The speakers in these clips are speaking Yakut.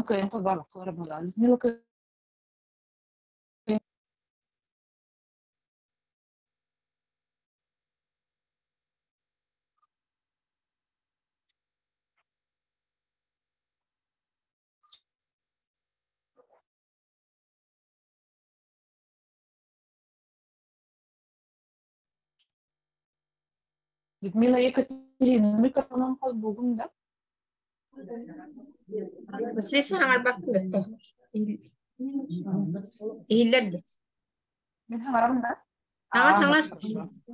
Кыайан холбообокко барар буоллаҕа. Людмила Людмила Екатерина микрофонун холбуугун да? Василиса хаҥарбаккын да? Иһиллэр да? Мин хаҥарабын да? Таҥар таҥар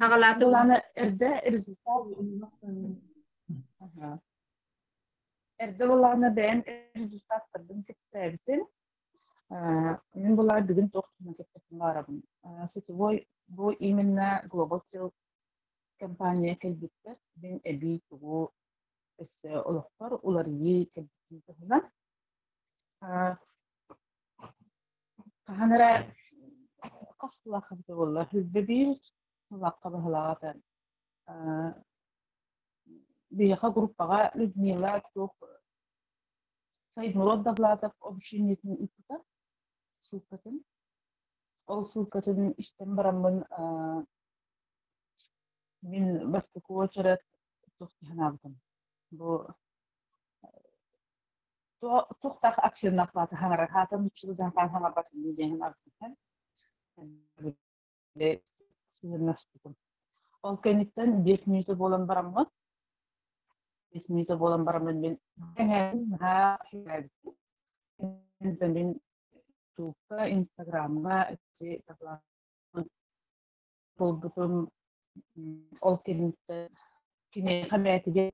аҕалаатым. Былаана эрдэ результат Эрдэ былаана бэйэм результаттарбын кэпсээбитим. Мин былаа бүгүн туох туһунан кэпсэппин баҕарабын. Сетевой бу именно Global Sales компания кэлбиппэр мин эбии тугу өссө олохпор уларыйыы кэлбитин туһунан. Хаһан эрэ хас сыллаахха эбитэ буолла, сүүрбэ биир сыллаахха быһыылааҕа этэ. Биһиэхэ группаҕа Людмила туох Сайдмурод Довлатов обучениетын ыыппыта, сууккатын. Ол сууккатын истэн бараммын мин бастакы уочарат туох дии санаабытым. Бу туохтаах акционнаах баата хаҥарар хаатан нуччалыы хаҥарбатын диэн санаабытым. Сыһыаннаспытым. Ол кэнниттэн 5 мүнүүтэ буолан бараммын, 5 мүнүүтэ буолан бараммын мин наһаа үчүгэйбит. Мин Ютубка, Инстаграмҥа буолбутум. Ол кэнниттэн киниэхэ бэйэтигэр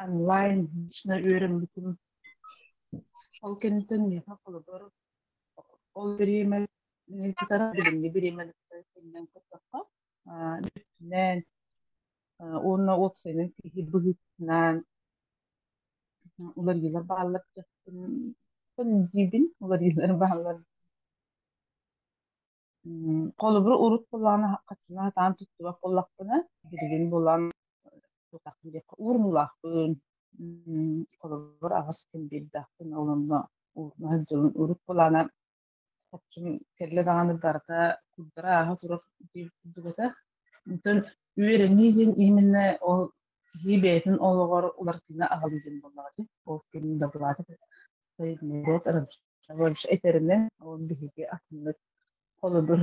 онлайн лично үөрэммитим. Ол кэнниттэн миэхэ холобур ол бириэмэ кытары билиҥҥи бириэмэлэртэн тэҥнээн көрдөххө, бүттүнэн уонна уопсайынан киһи быһыытынан уларыйыылар бааллар диибин, уларыйыылар бааллар. Холобур, урут буоллаҕына хаччыны сатаан туттубат буоллахпына, билигин буолан тутахпын диэххэ уурумулаахпын. Холобур, аҕыс күн биэрдэхпин, ол онно ууруна сылдьабын. Урут буоллаҕына хаччым кэллэ даҕаны барыта курдара ааһа турар диир курдук этэ. Онтон үөрэнии диэн именно ол киһи бэйэтин олоҕор уларытыыны аҕалыы диэн буоллаҕа дии. Ол ким да былаата этэринэн, ол биһиги атыннык холобур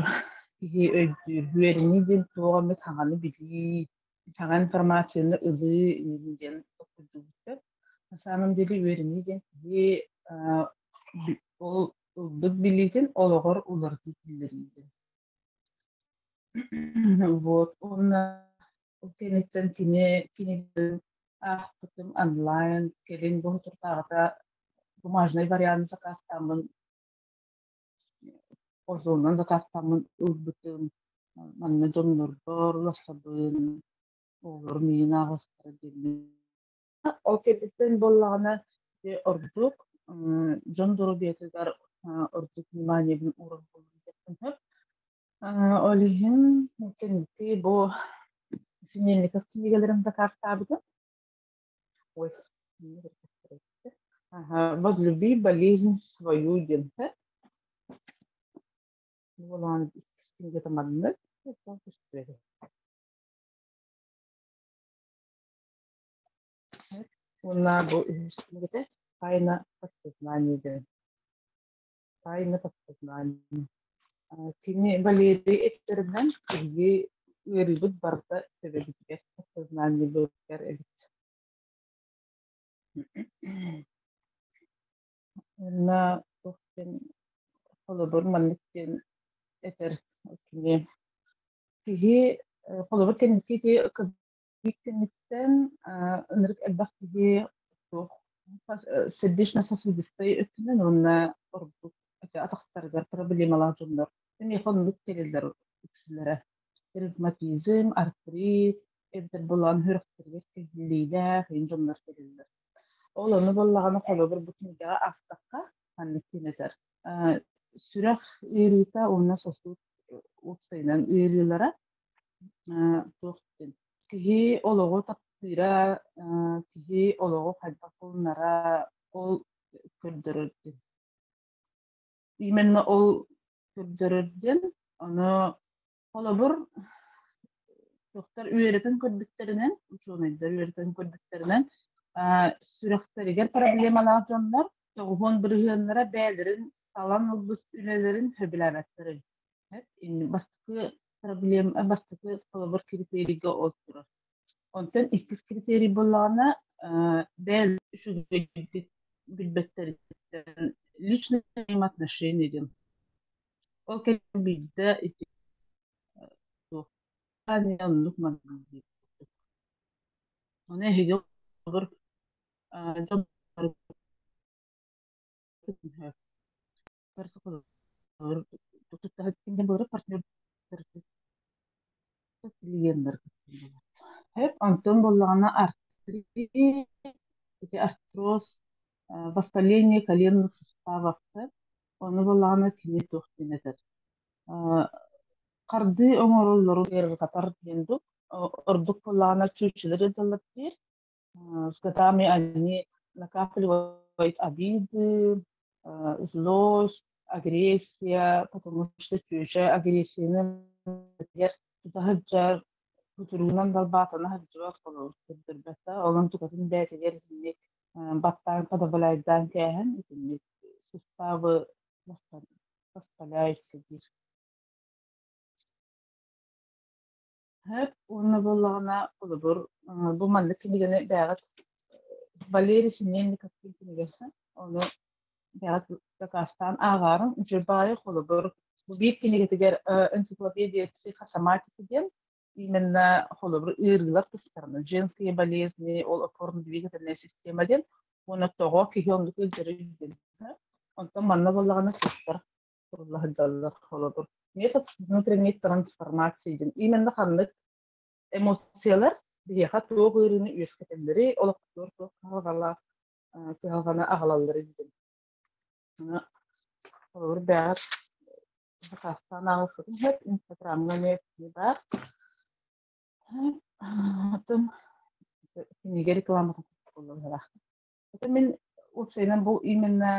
киһи өйдүүр, үөрэнии диэн туох эмит саҥаны билии, саҥа информацияны ылыы диэн толкуйдуубут. На самом деле үөрэнии диэн киһи ол ылбыт билиитин олоҕор уларытыы киллэрии диэн. Вот уонна ол кэнниттэн кини кинигэлэрин аахпытым онлайн, кэлин бу соторутааҕыта бумажнай варианын сакаастааммын Озонунан сакаастааммын ылбытым. Манна дьоннорбор уларсабын, оҕолорум миигин ааҕыахтара диэммин. Ол кэнниттэн буоллаҕына ити ордук дьон доруобуйатыгар ордук вниманиебын уурар буоллум диэхпин сөп. Ол иһин кэнники бу Синельников кинигэлэрин сакаастаабытым. Ой, Ага, «Возлюби болезнь свою» диэн Буолаан иккис кинигэтэ маннык. Уонна бу үһүс кинигэтэ «Тайна подсознания» диэн. «Тайна подсознания». Кини Валерий этэринэн биһиги ыарыыбыт барыта төбөбүтүгэр подсознаниебытыгар эбит. Уонна туох диэн холобур маннык диэн этэр кини киһи холобур кэнники ити кэнниттэн ынырык элбэх киһи туох сердечно-сосудистай өттүнэн уонна ордук атахтарыгар проблемалаах дьоннор эйиэхэ оннук кэлэллэр үксүлэрэ ревматизм, артрит эбэтэр булан сүрэхтэригэр кэһиллиилээх иһин дьоннор кэлэллэр. Ол ону буоллаҕына холобур бу кинигэҕэ аахтахха маннык диэн этэр: сүрэх ыарыыта уонна сосуд уопсайынан ыарыылара туох диэн киһи олоҕу таптыыра, киһи олоҕу хайдах ылынара ол Көрдөрөр диэн. Именно ол көрдөрөр диэн, ону холобур, туохтар үөрэтэн көрбүттэринэн, учуонайдар үөрэтэн көрбүттэринэн, сүрэхтэригэр проблемалаах дьоннор тоҕуһуон бырыһыаннара бэйэлэрин талан ылбыт үлэлэрин сөбүлээбэттэр эбит. Бастакы проблема, бастакы холобур критерийгэ ол турар. Онтон иккис критерий буоллаҕына, бэйэлэрин үчүгэйдик билбэттэриттэн личное взаимоотношение диэн. Ол кэннэ биирдэ ити туох оннук маннык диир. Ону эһиги холобур дьон партнер клиеннэр Онтон буоллаҕына артрит, ити артроз, воспаление коленных суставов, ону буоллаҕына кини туох диэн этэр хардыы оҥороллорун ыарырҕатар диэн дуу, ордук буоллаҕына чүүчүлэр ыалдьаллар диир. С годами они накапливают обиды, злость, агрессия, потому что чүөчэ агрессияны тута сылдьар, кутуругунан далбаатана сылдьыбат холобур көрдөрбөтө. Онон тукатын бэйэтигэр итинник баттаан подавляйдаан кээһэн итинник суставы воспаляются диир. Сөп уонна буоллаҕына, холобур, бу маннык кинигэни бэйэҕит Валерий Синельников диэн кинигэсэ, ону бэйэҕит дакаастаан ааҕаарыҥ. Үчүгэй холобур, бу биир кинигэтигэр энциклопедия психосоматики диэн именно холобур ыарыылар тустарынан женские болезни, ол опорно-двигательная система диэн уонна тоҕо киһи оннук ыалдьарый диэн. Онтон манна буоллаҕына сыстар сурулла сылдьаллар холобур метод внутренней трансформации диэн именно ханнык эмоциялар биһиэхэ туох ыарыыны үөскэтэллэрий олохтуур туох кыһалҕалаах кыһалҕаны аҕалалларый диэн холобур бэҕэр сакаастаан ааҕыаххытын сөп инстаграмҥа эмиэ баар оттон кинигэ рекламатын буоллар. Это мин уопсайынан бу именно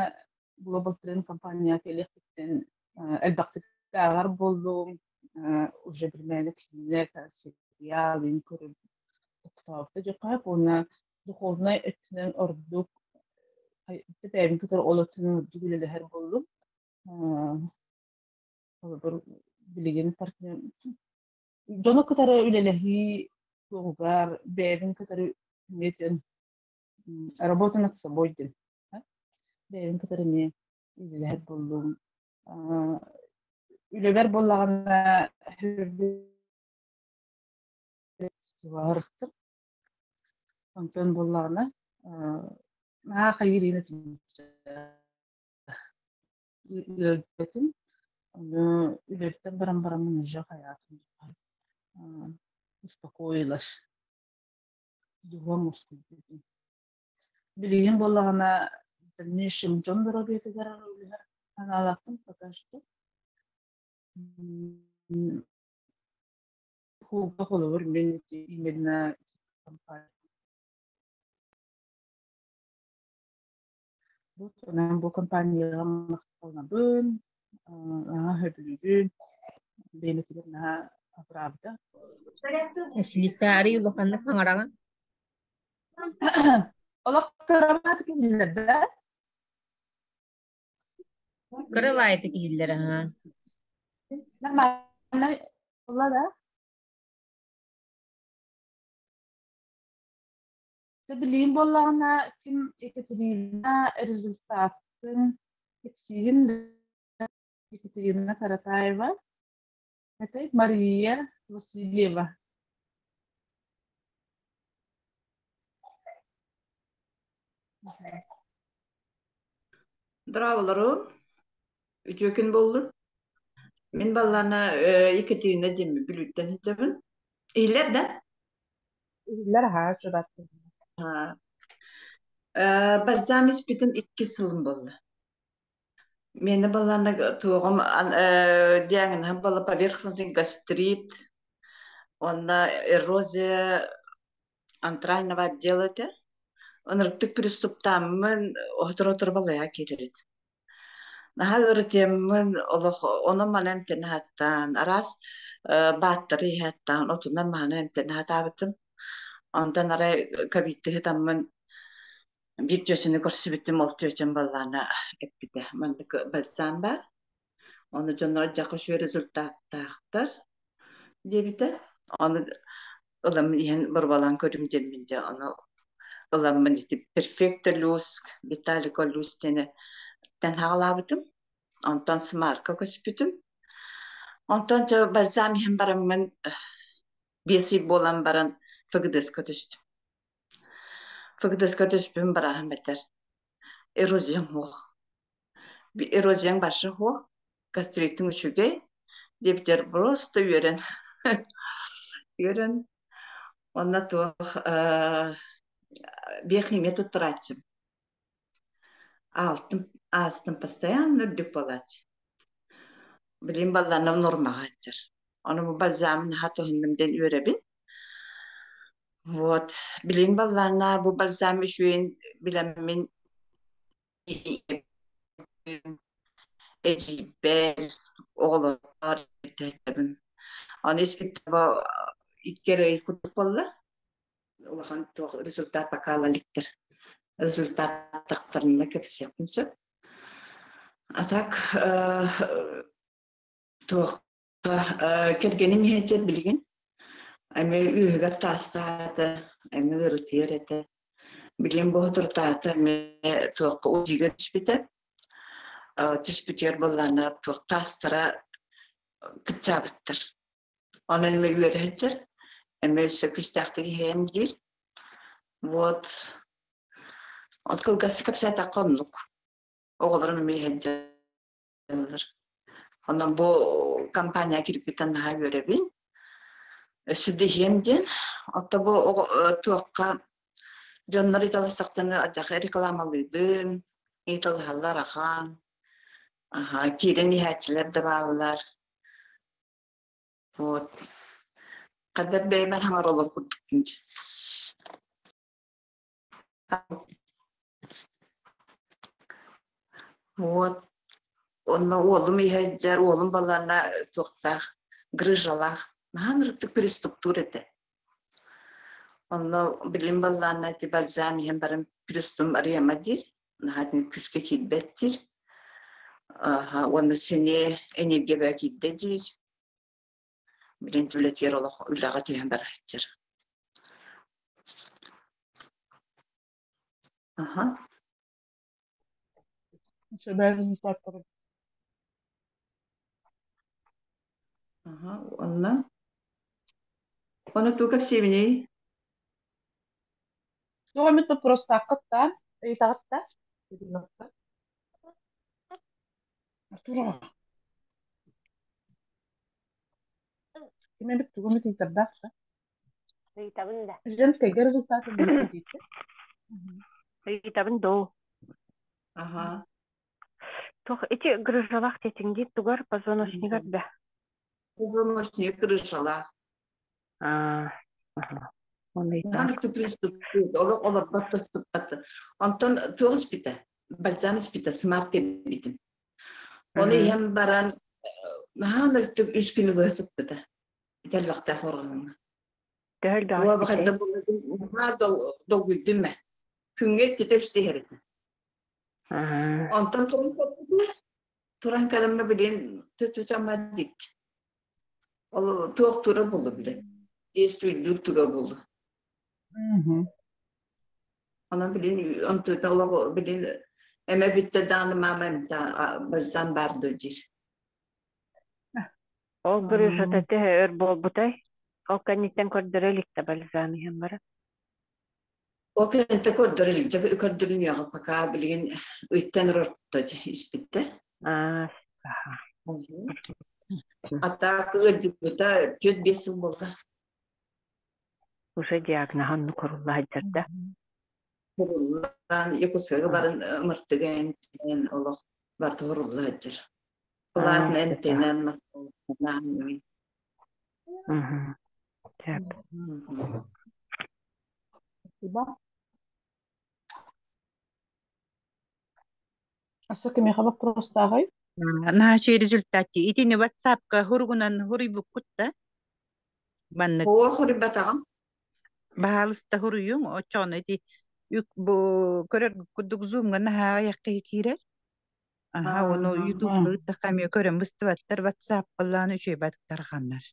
Global Trend компания кэлиэхпиттэн элбэхтик ааҕар буоллум. Уже билмээни кинилэр сериал ин көрөр тохтообута дьоххо уонна духовнай өттүнэн ордук бэйэбин кытары ол өттүнэн ордук үлэлэһэр буоллум. Холобур, билигин партнер дьону кытары үлэлэһии туһугар бэйэбин кытары нетен работа над собой диэн. Бэйэбин кытары эмиэ үлэлэһэр буоллум. Үлэбэр буоллаҕына субаһарыттым. Онтон буоллаҕына наһаа хайыыр ыалдьыбытым. Ону үлэттэн баран бараммын уже хайаатым успокоилась. Дууһам уоскуйбутун. Билигин буоллаҕына дальнейшем дьон доруобуйатыгар үлэһэр санаалаахпын пока что. Холобур мин именно компания Онон бу компанияҕа махтанабын, наһаа сөбүлүүбүн, бэйэбитигэр наһаа абыраабыта. Василиса арый улаханнык хаҥараҕын? Олох кырамаат кинилэр да? Кыра баайытык иһиллэр аһаа. Нормально буолла да? Билигин буоллаҕына ким Екатерина результатын кэпсиирин Екатерина Каратаева, это Мария Васильева. Здраволорун, үтүө күн буоллун. Мин баллана Екатерина диэммин Бүлүүттэн сылдьабын. Иһиллэр да? Иһиллэр аһаа чурапчы. Бальзам испитим иккис сылым буолла. Миэнэ баллана туоҕум диагноһым буолла поверхностный гастрит уонна эрозия антрального отдела этэ. Ынырыктык приступтааммын оһотор-отору балайа киирэрит. Наһаа ыарытыйаммын олох онон-манан эмтэнэ сатаан, араас бааттары иһэ сатаан, отунан-маһынан эмтэнэ сатаабытым. Онтон арай ковидты сытаммын биир чүөчэни көрсүбүтүм, ол чүөчэм баллаана эппитэ. Маннык бальзам баар, ону дьоннор дьэ үчүгэй результаттаахтар диэбитэ. Ону ылам иһэн борбалаан көрүм диэммин дьэ ону ыламмын ити Перфекто Люс, Виталико Люс диэни тэн хаалаабытым. Онтон Смарка көспүтүм. Онтон дьэ бальзам иһэн бараммын 5 ый буолан баран ФГДС-ка түстүм. ФГДС-ка түспүм бараһым этэр. Эрозияҥ суох. Эрозияҥ барша суох. Гастриттыҥ үчүгэй диэбитэр просто үөрэн үөрэн онно туох биохимия туттарааччым. Аалтым аастым постоянно үрдүк буолааччы. Билим балланам нормаҕа сылдьар. Ону бу бальзамын наһаа туһуннум диэн үөрэбин. Вот. Билин баллаана бу бальзам үчүгэйин билэммин эдьиийбэр, оҕолорбор ирдэтэбин. Аны испит икки эрэ ый курдук буолла. Улахан туох результат пока ала иликтэр. Результаттахтарына кэпсиэхпин сөп. А так туох кэргэним иһээччи билигин эмиэ үөһүгэр таастаата, эмиэ ыарытыйар этэ. Билигин бу соторутааҕыта эмиэ туохха УЗИга түспүтэ. Түспүтүгэр буоллаҕына туох таастара кыччаабыттар. Онон эмиэ үөрэ сылдьар, эмиэ өссө күүстээхтик иһэйэм диир. Вот. От кылгастык кэпсээтэххэ оннук. Оҕолорум эмиэ иһэлдьэллэр. Онон бу компания киирбиттэн наһаа үөрэбин. Өссө да иһиэм диэн. Отто бу туохха дьоннор ыйыталастахтарына алдьархай рекламалыыбын, ыйыталаһаллар ахан. Аха, киирэн иһээччилэр да бааллар. Вот. Хаддар бэйэбэр хаҥар олор курдукпун дьэ. Вот. Онно уолум иһэлдьэр, уолум балана туохтаах, грыжалаах. Наһаа ынырыктык приступтуур этэ. Онно билим баллаанна ити бальзам иһэн баран пристум арыйама диир, наһаа күүскэ киирбэт диир. Аха, уонна сэниэ энергия киирдэ диир. Билин үлэтигэр олох үлэҕэ түһэн барааччыр. Аха. Аха, уонна Ону тугу кэпсиибиний? Туох эмит боппуруостааххыт да, ыйытаҕыт да? Тура. Ким эбит тугу эмит ыйытардаах да? Ыйытабын да. Женскайга результатын билбитиитэ. Ыйытабын доо. Аха. Туох ити грыжалаах тетиҥдиир тугар позвоночнигар да? Позвоночник грыжалаах. Аа, Наһаа олох олорбот тоступпат. Онтон туох испитэ? Бальзам испитэ, смарт кэлбитим. Ону иһэн баран наһаа өлтүк үс күнү быһа сыппыта. Итэллэхтээх органҥа. Төһө элбэҕи Наһаа долгуйдум мэ. Күҥҥэ иккитэ үстэ иһэр этэ. Онтон туран туран кэлэммэ билин түтүтама дит. Ол туох тура булу биле. Действуйдуур тура булу. Онон билин онтута олох билин эмэ бүттэ даҕаны маама эмтэ бальзам баар дуо диир. Ол грыжата төһө өр буолбутай? Ол кэнниттэн көрдөрө илик да бальзам иһэн баран. Ол кэнниттэн көрдөрө илик, дьэ көрдөрүнүөҕэ пока билигин ыйтан орто испиттэ. Аа, А так ыалдьыбыта 4-5 сыл буолла. Уже диагноһа оннук орулла сылдьар да? Хоруллан, Якутскайга баран ымыртыга эмтэнэн олох барыта хорулла сылдьар. Платно эмтэнэн, массажтанан. Сөп. Спасибо. Аса кимиэхэ боппуруостааҕый? Наһаа үчүгэй результат дии. Итини WhatsApp-ка хуругунан хуруйбуккут да? Маннык Оо, хоруйбатаҕым. баһаалыста хуруйуҥ, оччоҕуна ити үк бу көрөр курдук Zoom-ҥа наһаа аҕыйах киһи киирэр. Аһа, ону Ааһа. YouTube-ка ыыттахха эмиэ көрөн быстыбаттар, WhatsApp-лаан үчүгэй баттарханнар.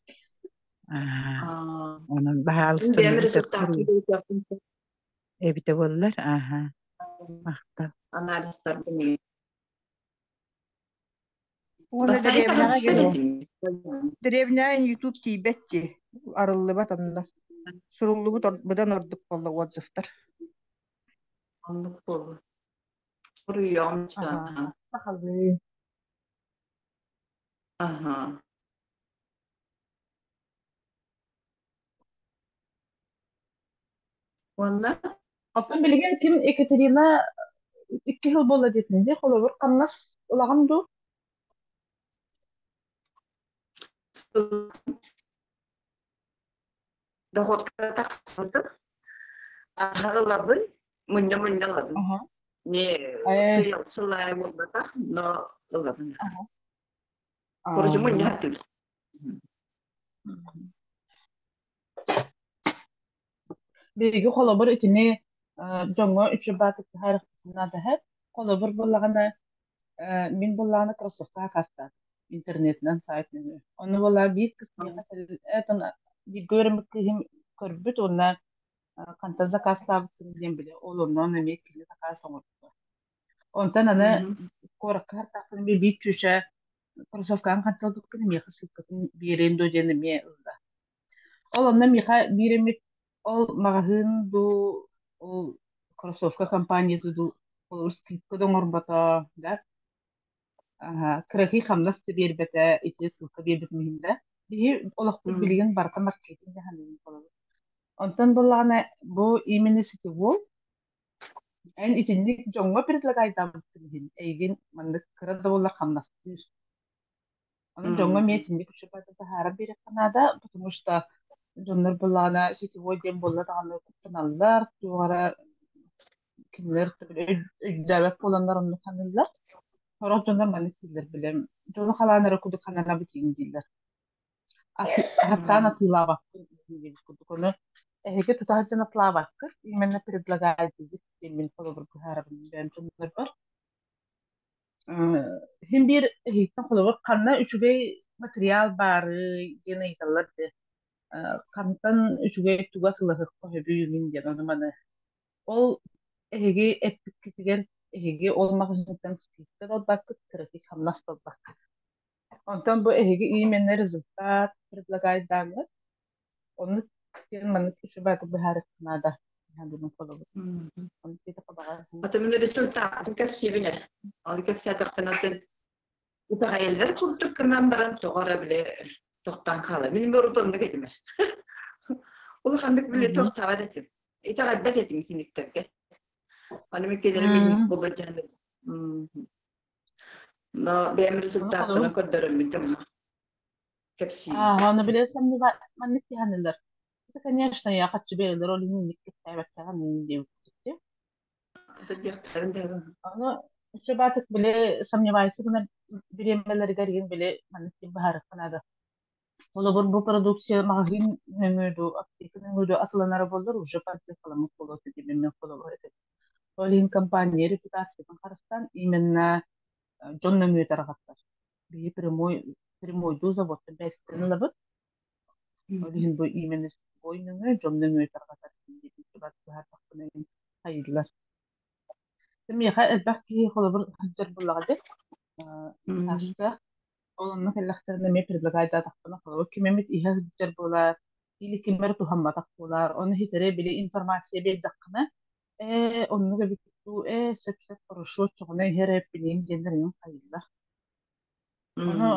Аа, Аа. онон Мин баһаалыста бэйэм ыытар результатын хуруй ыытыахпын сөп. эбитэ буоллар. Аһа, махтал. Анализтарбын Уонна Бассайын дэриэбинэҕэ таһыттар этим. дэриэбинэҕэ YouTube тиийбэт дии, арыллыбат онно. Суруллубут быдан ордук буолла отзывтар. Оннук буолуо. Суруйуом Аһаа. Сахалыы. Аха. Уонна Оттон билигин ким Екатерина икки сыл буолла диэтиҥ дии, холобур, хамнас ылаҕын дуу? Доходка тахсыбытым. Аһа ылабын, мунньа-мунньа ылабын. Аха. Не Э, сыл сыл аайы буолбатах, но ылабын. аха. Короче, мунньа Аа. сатыыр. Биһиги холобур итини дьоҥҥо үчүгэй баатык таһаарыахпытын наада эһэ. Холобур буоллаҕына, мин буоллаҕына кроссовка акаастаатым интернетинэн сайт нөҥүө. Ону буоллаҕа биир кыс миэхэ бииргэ үөрэммит кыыһым көрбүт уонна хантан заказтаабыттарын диэн билэ, ол онон эмиэ кини заказ оҥорбута. Онтон аны куоракка хартаахпын эмиэ биир чүчэ кроссовкаҕын хантан ылбыккын миэхэ ссылкатын биэриэн дуо диэн эмиэ ылла. Ол онно миэхэ биир эмит ол маҕаһыын дуу, ол кроссовка компанията дуу ол скидка да оҥорбото да, кыракый хамнас да биэрбэтэ, ити ссылка биэрбитим иһин да. Биһи олохпут билигин барыта маркетинг дьаһаныын буолабыт. Онтон буоллаҕына бу именно сетевой эн итинник дьоҥҥо предлагайдаабыттын иһин эйигин маннык кыра да буоллар хамнастыыр. Ону дьоҥҥо эмиэ итинник учебата таһаарар биэриэххэ наада, потому что дьоннор былаана сетевой диэн буолла даҕаны куттаналлар, туох эрэ кинилэр өйдөөбөт буоланнар оннук саныыллар. Сорох дьоннор маннык дииллэр билэм, дьону халаан эрэ курдук сананабыт иин дииллэр. Хаттаан атыылаабаккын диэбит курдук. Ону эһиги тута сылдьан атылаабаккыт, именно предлагаете диэн мин холобур быһаарабын бэйэм дьоннорбор. Син биир эһииттэн холобур ханна үчүгэй материал баарый диэн ыйыталлар дии. Хантан үчүгэй туга сылаһыахха сөбүй мин диэн ону маны. Ол эһиги эппиккитигэр эһиги ол маҕаһыынтан скидка да ылбаккыт, кыракый хамнас да ылбаккыт. Онтон бу эһиги именно результат предлагайдааҥҥыт, оннук диэн маннык үчүгэйдик быһаарыахха наада. Холобур. Ону диэтэххэ баҕар Ата мин результатын кэпсиибин ээ. Ол кэпсээтэхпинэ атын итэҕэйэллэр курдук гынан баран тоҕо эрэ били тохтоон хаалар. Мин урут оннук этим ээ. Улаханнык били тохтообот этим. Итэҕэйбэт этим киниктэргэ. Аны мин кинилэри минник буолуо диэн Но бэйэм результаттарын көрдөрөммүн дьоҥҥо кэпсиибин. Аа, ону билэ маннык тиһанылар. Это, конечно, я хочу бэйэлэр ол иһин кэпсээбэккэҕин диэбит. Ону Шабатык били сомневайся гына бириэмэлэригэр игин били маннык тип быһаарыахха наада. Холобур, бу продукция маҕаһыын нөҥүө дуу, аптека нөҥүө дуу атыланара буоллар уже партия буолуо этэ мен холобур этэ. Ол иһин компания репутациятын харыстаан именно дьон нөҥүө тарҕаттар. Биһи прямой прямойдуу заводтан бэйэбитин ылабыт. Ол иһин бу именно сетевой нөҥүө дьон нөҥүө тарҕатар диэн быһаардахпына хайыыллар. Миэхэ элбэх киһи холобур сылдьар буоллаҕа дии. Сашка ол онно кэллэхтэринэ эмиэ предлагайдаатахпына холобур ким эмит иһэ сылдьар буолаар или ким эрэ туһамматах буолаар ону ситэри били информация биэрдэххинэ ээ оннук эбит дуу ээ сөп-сөп хорошо оччоҕуна иһэр эппиниин диэннэр эҥин хайыыллар. Ону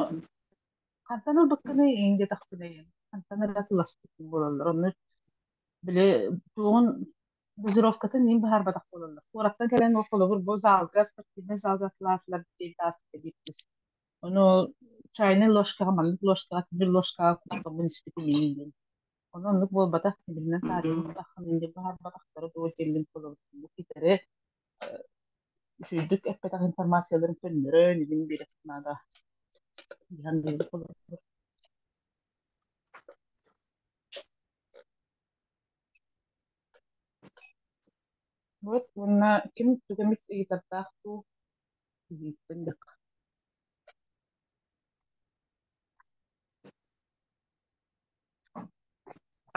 хантан ылбыккыный иҥ диэтэхпинэ хантан эрэ атыыласпыт буолаллар. Онно били туоҕун дозировкатын иин быһаарбатах буолаллар. Куораттан кэлэн ол холобур бу залга спортивнай залга атылаатылар диэбит аатыка диэбит. Ону чайнай ложкаҕа маннык ложкаҕа тимир ложкаҕа куттаммын испитим иҥин диэн. Ону оннук буолбатах тимиринэн таарыйан таххын диэн быһаарбатахтара дуо диэммин холобур китэри. Үчүгэйдик эппэтэх информацияларын көннөрөн, илин биэрэ наада. Диһан диэбит буолар. Вот уонна ким тугу эмит ыйытардаах дуу, ыйыттын дьэ.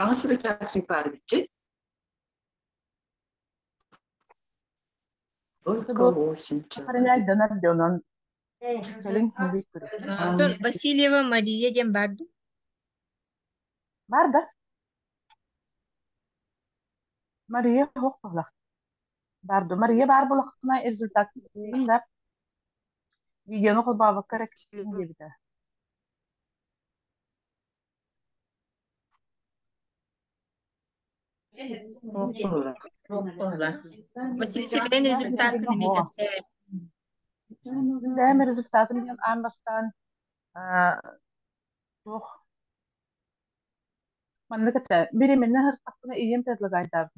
Аҕыс рекреаций паар биччи. Только восемь человек. Охраняйданар дьонон кэлин киирик көрүк. Оттон Васильева Мария диэн баар дуу? Бар да? Мария суох буоллах. Бар ду. Мария баар буоллаххына результат да видеону холбообокко эрэ кэпсиэм диэбитэ. Суох буолла. Василиса бэйэн результаккын эмиэ кэпсээ. Бэйэм результатым диэн аан бастаан туох маннык этэ беременна сырыттахпына ийэм предлагайдаабыт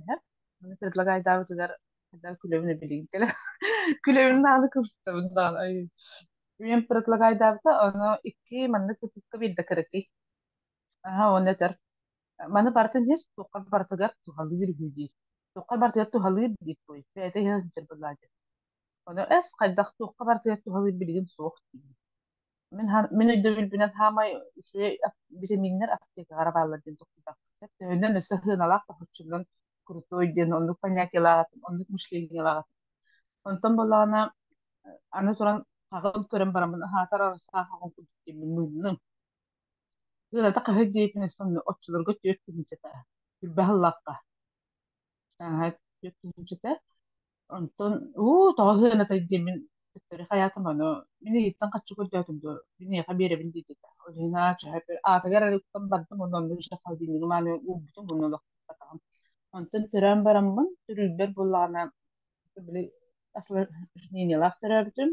Маны предлагайдаабытыгар хайдах күлэбин билигин кэлэ күлэбин даҕаны кыбыстабын даҕаны ай ийэм предлагайдаабыта ону икки маннык кытыкка биирдэ кыракый аха уонна этэр маны барытын иһис туохха барытыгар туһалыыр үһү диир туохха барытыгар туһалыыр диир буой бэйэтэ иһэ сылдьар былаадьа ону эс хайдах туохха барытыгар туһалыыр билигин суох диир Мин өйдөбүлбүнэн саамай үчүгэй битэмииннэр аптекаҕа эрэ бааллар диэн толкуйдаахпын. Төһөнөн өссө сыаналаах таһыччынан крутой диэн оннук понятиелаах этим, оннук мышлениелаах этим. Онтон буоллаҕына аны туран хаҕын көрөн бараммын аһаатар арысаах хаҕын курдук диэммин мыынным. Сыаната хаһыат диэбитин өссө онно оччолорго 4 тыһыынча этэ. Түрбэ аһыллахха. Ааһа 4 тыһыынча этэ. Онтон уу тоҕо сыанатай диэммин төттөрү хайаатым ону мин ыйыттан хаччы көрдөөтүм дуо мин эйиэхэ биэрэбин диэбитэ. Ол иһин аа чаһы аатыгар эрэ уктан бардым уонна онно уже холодильнигым ааны уурбутум уонна олохтоппотоҕум. Онтон төрөөн бараммын төрүүллэр буоллаҕына били осложнениелаах төрөөбүтүм.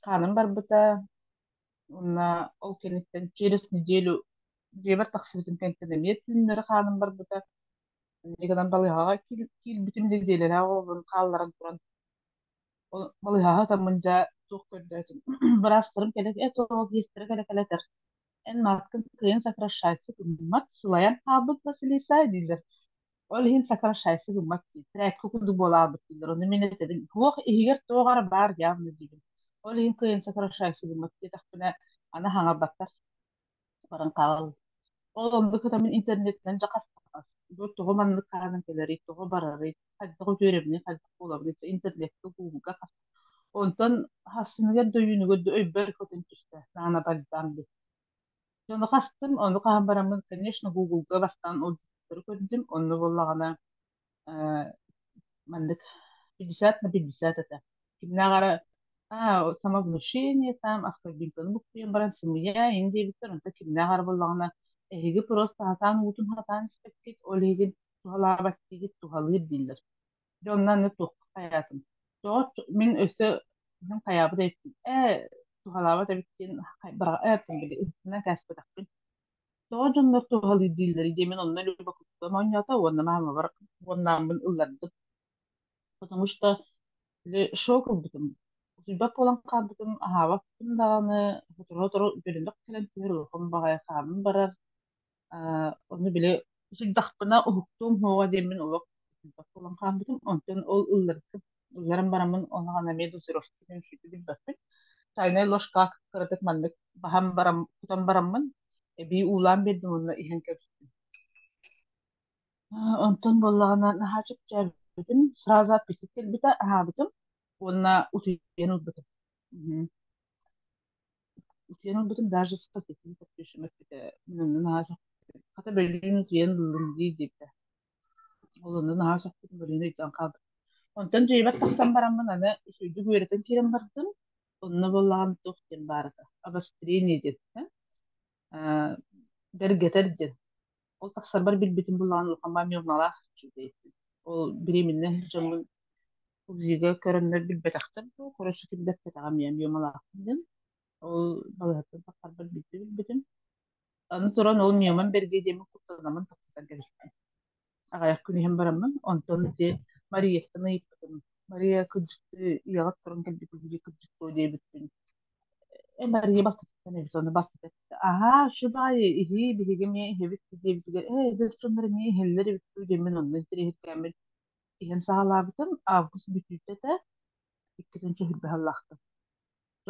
Хааным барбыта уонна ол кэнниттэн через неделю дьиэбэр тахсыбытым кэнниттэн эмиэ түүннэри хааным барбыта. Инньэ гынан балыыһаҕа киирбитим нэдиэлэлээх оҕобун хаалларан туран, ол балыыһаҕа ытаммын дьэ туох көрдөөтүм. Быраастарым кэлэ эт оҕо биэстэрэ кэлэ-кэлэ этэр: «Эн маткын кыайан сокращайся гыммат, сылайан хаалбыт Василиса» дииллэр. Ол иһин сокращайся гыммат диир. Трээккэ курдук буолаабыт дииллэр. Ону мин этэбин, туох иһигэр туох эрэ баар явно диибин. Ол иһин кыайан сокращайся гыммат диэтэхпинэ, аны хаҥарбаттар. Баран хаалаллар. Ол оннук ытаммын интернетинэн дьэ хастаҕас. Бу тоҕо маннык хаанан кэлэрий, тоҕо барарый, хайдах үтүөрэбиний, хайдах буолабыный, интернеккэ, гуглга хас. Онтон хассыныгар да үүнүгэр да өйбөр көтөн түстэ, наана бальзам диэн. Ону хастым, ону хаһан бараммын, конечно, гуглга бастаан отзывтары көрдүм, онно буоллаҕына маннык 50 на 50 этэ. Кимнээх эрэ аа самовнушение там аскорбинканы буккуйан баран сымыйа ин диэбиттэр, онтон кимнээх эрэ буоллаҕына эһиги просто сатаан уутун хатаан испэккит, ол иһигин туһалаабат диигит, туһалыыр дииллэр. Дьэ онно аны туохха хайаатым. Тоҕо мин өссө хайаабыт эбиппин ээ туһалаабат эбит диэн быраҕа били ытынан кээспэтэхпин. Тоҕо дьоннор туһалыыр дииллэрий диэмин онно любопытством оонньоото уонна маамабар уоннааммын ыллардым. Потому что били шок ылбытым. Утуйбат буолан хаалбытым, аһаабаппын даҕаны, сотору-сотору бөлөнөх кэлэн түһэр улахан баҕайы хааным барар. Ону били утуйдахпына уһуктуом суоҕа диэммин олох утуйбат буолан хаалбытым. Онтон ол ыллардым. Ылларан бараммын ону эмиэ дозировкатын үчүгэйдик билбэппин. Чайнай ложка кыратык маннык баһан баран кутан бараммын эбии уулаан биэрдим уонна иһэн кэбистим. Онтон буоллаҕына наһаа чэпчээбитим, сразу аппетит кэлбитэ, аһаабытым уонна утуйан ылбытым. Утуйан ылбытым даже спаситель подпишем эппитэ мин онно наһаа сөхпүтүм. Хата бөлүүн утуйан ыллым дии диэбитэ. Ол онно наһаа сөхпүтүм, бөлүүн өйдөөн хаалбытым. Онтон дьиэбэр тахсан бараммын аны үчүгэйдик үөрэтэн киирэн бардым. Онно буоллаҕына туох диэн баар этэ, обострение диэн бэргэтэр диэн. Ол тахсарбар билбитим буллаҕына улахан мамилналаах үчүгэй. Ол беременна дьоммун УЗИга көрөннөр билбэтэхтэр дуу, короче киллэрбэтэҕим ийэм миомалаахпын диэн. Ол балыыһаттан тахсарбар биирдэ билбитим. Аны туран ол миомам бэргиэ диэммин куттанаммын тохтотон кэбистим. Аҕыйах күн иһэн бараммын, онтон ити Марияттан ыйыппытым. Мария кырдьыктыы ийэҕит туран кэлбит үһү дии кырдьыктыа диэбиппин. Э Мария баттатыттан эбит ону баттатыттан аһаа шыбаайы иһии биһиги эмиэ иһэбит диэбитигэр ээ эдэр дьоннор эмиэ иһэллэр эбит дуу диэммин онно интэриэһиргээммин иһэн саҕалаабытым. Август бүтүүтэ этэ, иккитин чөһүрбэ сыллаахтым.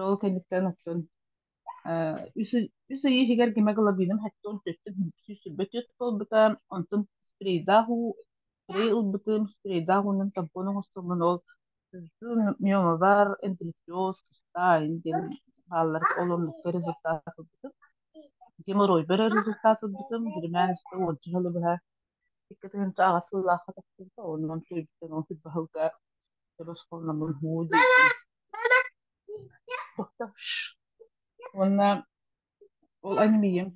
Ол кэнниттэн оттон үс ый иһигэр гемоглобиным 74 буолбута, онтон спрейдаах уу спрей ылбытым, спрейдаах уунан тампон оҥостоммун ол миомабар, эндометриоз, киста диэн бааллар, ол оннукка результат ылбытым. Геморройбар результат ылбытым, биримээн уонча сылы быһа 2008 сыллаахха тахсыбыта, онон туйбуттан он баһылга босхолноммун һуу диэбитим. Уонна ол анемиям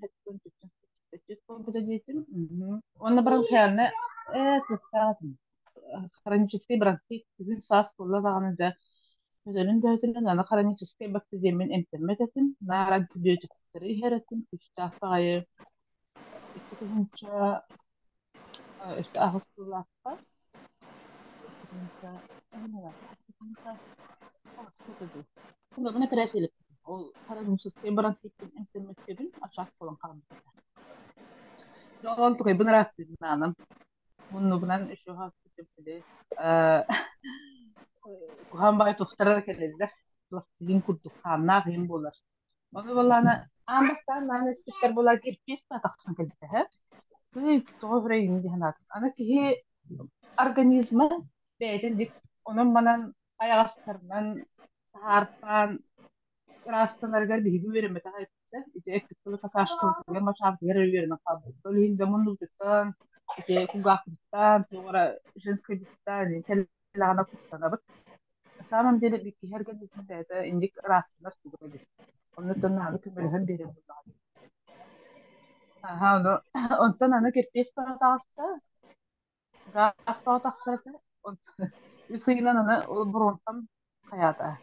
буолбута диэтим. Уонна бронхиальнай ээ туохтаах этим хроническай бронхит күһүн саас буолла даҕаны дьэ өтөрүн да өтөрүн аны хроническай бактерияммын эмтэммэт этим наар антибиотиктары иһэр этим күүстээх баҕайы 2000 өссө аҕыс сыллаахха Ол хроническай бронхиппин эмтэммэккэбин ачаах буолан хаалбыта. Дьон тукайбын ыраастыыбын аанам. Муннубунан еще били куһаҕан баҕайы тустарар кэлэллэр. Пластилин курдук хааннаах иһин буолар. Ону буоллаҕына аан бастаан наан эспиттэр буолаа кирпиэс тахсан кэлбитэ һэ. Тыый, тоҕо үрэйин дии санаатым. Аны киһи организма бэйэтин дьик онон-манан айаҕастарынан таһаартаан ыраастанарыгар биһиги үөрэммэтэх эбиппит. Ити эппит тылы какашкабытыгар, мачаабытыгар эрэ үөрэнэн хаалбыппыт. Ол иһин дьэ муннубутуттан, ити кулгаахпытыттан, туох эрэ женскайбытыттан кэллэҕинэ куттанабыт. На самом деле киһи организма бэйэтэ инник ыраастанар туга эбит. Оннуттан наада көмөлөһөн биэрэр буоллаҕа. Аха, ону онтон аны кирпиэс таҕыста, гаас тахсар этэ. Онтон үс ыйынан аны ол бронхам хайаата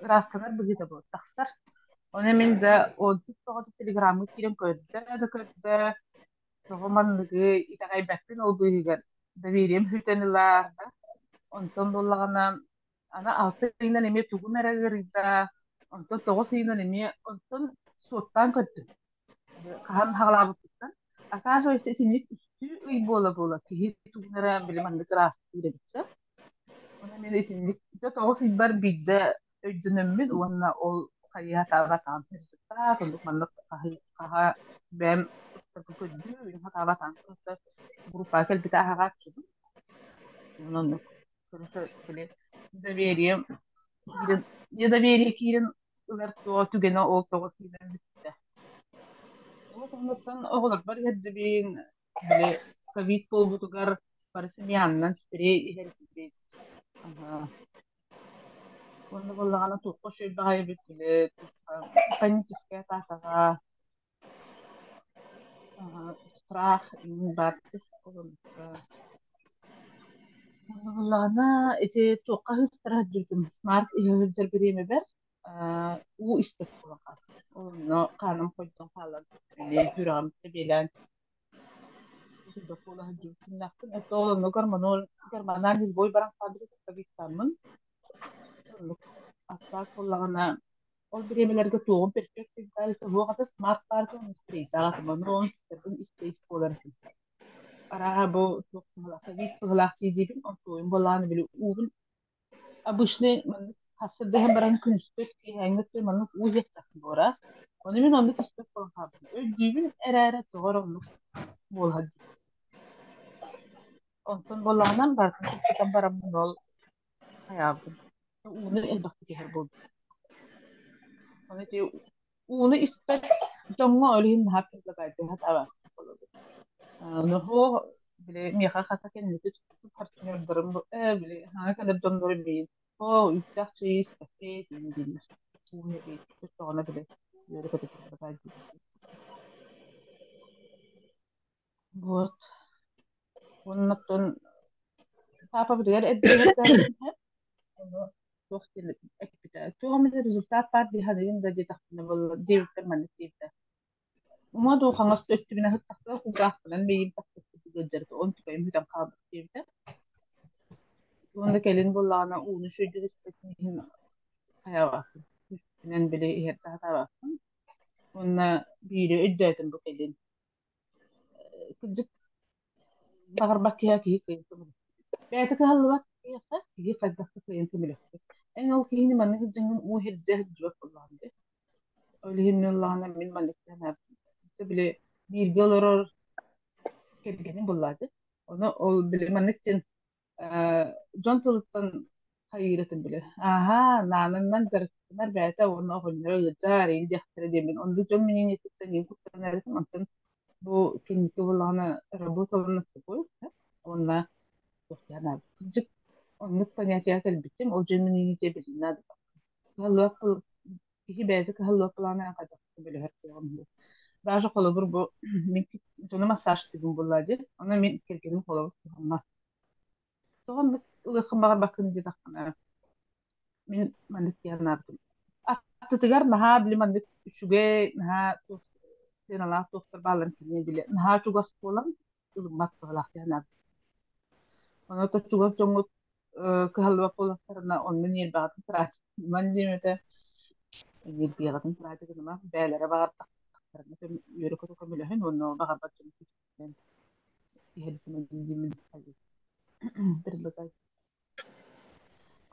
ыраастанар быһыыта буолла тахсар. Ону мин дьэ отзыв тоҕото телеграмҥа киирэн көрдө да көрдө, тоҕо манныгы итэҕэйбэппин ол быыһыгар доверием сүтэн ылар да. Онтон буоллаҕына аны алта ыйынан эмиэ тугум эрэ ыарыйда, онтон тоҕус ыйынан эмиэ онтон суоттаан көрдүм. Хаһан хаҕалаабыппыттан. Оказывается, итинник үстүү ый буола-буола киһи тугун эрэ били маннык ыраастыыр эбит да. Ону мин итинник дьэ тоҕус ыйбар биирдэ өйдөнөммүн уонна ол хайыһа таабатаан результат оннук маннык хаһа бэйэм көрдүү хатаабатаан группа кэлбитэ аһаҕааччыбын. Оннук короче били доверием киирэн недоверие киирэн ылар туох түгэнэ ол тоҕо киирэн бүттэ. Ол оннуттан оҕолорбор иһэрдибин, били ковид буолбутугар бары сымыйаанынан спрей иһэрдибит. Аһа. Уонна буоллаҕына туохха үчүгэй баҕайы эбит били паническая атаакаҕа страх баар Уонна буоллаҕына ити туохха ыһыктара сылдьыбытым смарт иһэ сылдьар бириэмэбэр уу испэт буолан хаалбытым. Онно хааным хойдон хаалан эмиэ сүрэҕим тэбиэлээн буола сылдьыбыт Это ол онно гормонал гормональный сбой баран хаалбыта ковидтааммын. Оннук аттаах буоллаҕына ол бириэмэлэргэ туоҕум перфект туох ата смарт парка спрейдаах ону истэ буолар этим. Арааһа бу туох быһыылаах ковид быһыылаах дии диибин, онтуойум буоллаҕына били уубун обычный маннык сарсыарда иһэн баран күнүскү киэһээҥҥи өттүгэр маннык уу иһиэхтээх буолара. Ону мин оннук испэт буолан хаалбытым. Өйдүүбүн эрээри тоҕо эрэ оннук буолар дии. Онтон буоллаҕына барытын сыппытан бараммын ол хайаабытым. Ууну элбэхтик иһэр буолбут. Ону ити ууну испэт дьоҥҥо ол иһин наһаа предлагайдыһа табаахтык буолабыт. Ноһуо били миэхэ хата кэнники туппут партнердарым били хаҥа кэлэр дьоннору билин оо үүттээх чэй испэккэ диэн дииллэр. Ууну эбии били үөрэ көтө турбата дии. Вот. Оннуктан паапабытыгар эрдэ Ону туох диэн эппитэ, туох эмит результат баар дии саныырым да диэтэхпинэ буолла диэбиппэр маннык диэбитэ: "Уҥа дуу, хаҥас да өттүбүнэн сыттахпына кулгаахпынан мэйиим тахсыбыт ыалдьар этэ, онтукайым бүтэн хаалбыт" диэбитэ. Уонна кэлин буоллаҕына ууну сүүрдүк испэтин иһин хайаабаккын, күүспүнэн били иһэрдэ сатаабаппын. Уонна биири өйдөөтүм бу кэлин. Кырдьык баҕарбат киһи киһи кыайан көмөлөспөт. Бэйэтэ кыһаллыбат киһиэхэ киһи хайдах да кыайан көмөлөспөт. Эн ол киһини маннык сылдьаҥҥын уу иһирдьэ сылдьыбат буоллаҕыҥ дии. Ол иһин ыллаҕына мин маннык били бииргэ олорор кэргэним буоллаачы. Ону ол били маннык диэн дьон тылыттан хайыыратын били ааһаа наананнан дьарыктанар бэйэтэ уонна оҕонньоро ыалдьар иин диэхтэрэ диэммин оннук дьон мнениетиттэн иин куттанар этим онтон бу киники буоллаҕына работалана собой уонна туохтаан кырдьык оннук понятие кэлбитим ол дьон мнениете билинэ кыһаллыбат киһи бэйэтэ кыһаллыбат былаана хайдах көмөлөһөр кыаҕым суох. Даже холобур бу мин дьону массажтыыбын буоллаа дии онно мин кэргэним холобур туһаммат. Тоҕо оннук ылыаххын баҕарбаккын диэтэххинэ мин маннык дии санаабытым. Аттытыгар наһаа били маннык үчүгэй, наһаа туох сыаналаах туохтар баалларын кини били наһаа чугас буолан ылыммат быһыылаах дии санаабытым. Онон чугас дьоҥҥут кыһаллыбат буоллахтарына онно ньиэрбэҕитин траачыман диэм этэ. Ньиэрбиэҕитин траачы гыныма, бэйэлэрэ баҕардахтарына үөрэ-көтө көмөлөһүн уонна ол баҕарбат дьону күүстэринэн иһэрдимэн диэммин предлагаю.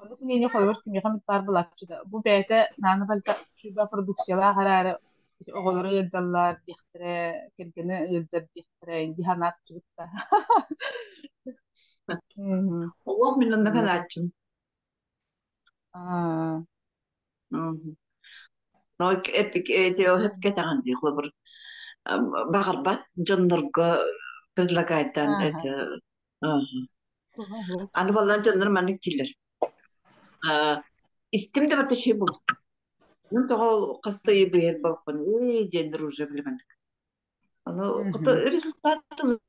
Оннук мнение холобур кимиэхэ эмит баар буолааччы да бу бэйэтэ наана балта үчүгэй продукциялаах эрээри ити оҕолоро ыалдьаллар диэхтэрэ, кэргэнэ ыалдьар диэхтэрэ дии санааччыбыт да. Мгм. Оҕуох мин онно санааччым. Аа. Но эпик кэтэҕин дии холобур баҕарбат дьоннорго предлагайдан это Аны баллан дьоннор маннык дииллэр. Истим да барта үчүгэй буолбут. Мин тоҕо хаста ый быһар балкон ээ диэннэр уже билимэнник. Аны результат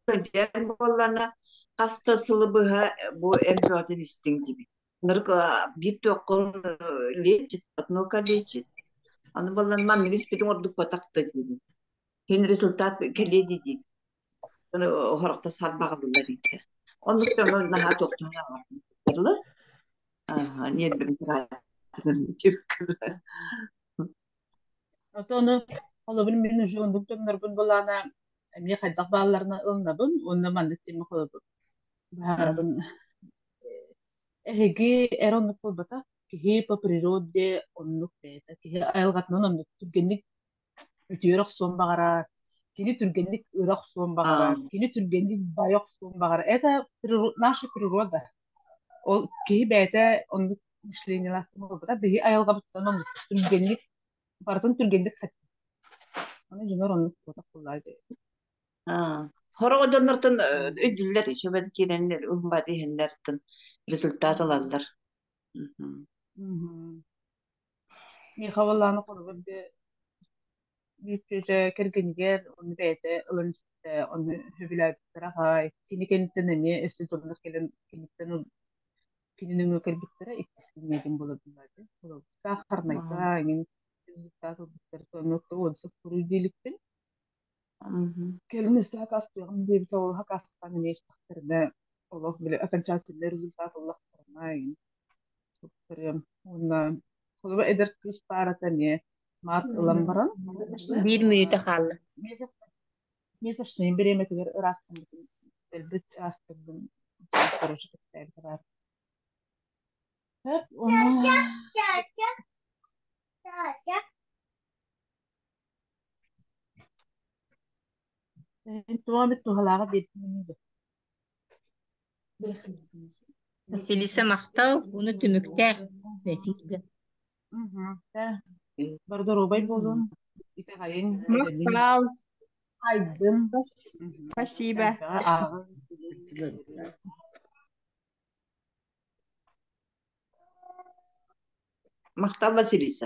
диэн буоллана хаста сылы быһа бу эмпиотын истиҥ диби. Нырык биир туоххун лечит, одно лечит. Аны баллан маннык испитин ордук батахта диибин. Кин результат кэлиэ дии Аны хорохто сарбаҕалылар итэ. Оннук дьону наһаа туохтан Ааха, ньиэрбэм Отону холобур мин уже оннук дьоннорбун булаана эмиэ хайдах баалларына ылынабын уонна маннык тимэ холобур баһаарабын эһиги эр оннук буолбатах киһи по природе оннук бэйэтэ киһи айылҕатынан оннук түргэнник үтүөрэ охсуон баҕарар, кини түргэнник ыра охсуон баҕарар, кини түргэнник байа охсуон баҕарар. Это наша природа. Ол киһи бэйэтэ оннук мышлениелаах буолбата. Биһи айылҕабыттан оннук түргэнник барытын түргэнник хаттыыр. Аны дьонор оннук буолбатах буоллаа дии. Хороҕо дьоннортон өйдүүллэр, үчүгэйдик киирэннэр, уһун иһэннэртэн результат ылаллар. Миэхэ буоллаҕына холобур биир кэргэнигэр ону бэйэтэ ылан испитэ, ону сөбүлээбиттэрэ аҕай. Кини кэнниттэн эмиэ өссө дьоннор кэлэн киниттэн кини нөҥүө кэлбиттэрэ иккис кинигэтин булардылар дии. Саахарнайга эҥин результат ылбыттар уон суруй дииликпин. Кэлин өссө хакастыаҕым диэбитэ ол хакастаан эмиэ истэхтэринэ олох били окончательный результат ыллахтарына эҥин туттарыам. Уонна холобур эдэр кыыс паарата эмиэ маат ылан баран Биир мүнүүтэ хаалла. месячный бириэмэтигэр ыраастаммытын дэлбит ыраастырдым короче кэпсээбитэ баар. Сөп уонна туох эмит туһалааҕы биэрдим ини Василиса махтал, уну түмүктээх эфиргэ. Бары доруобай буолун, итэҕэйиҥ, эрэниҥ, Махтал. айдын, Спасибо. элбэҕи ааҕыҥ. Махтал Василиса.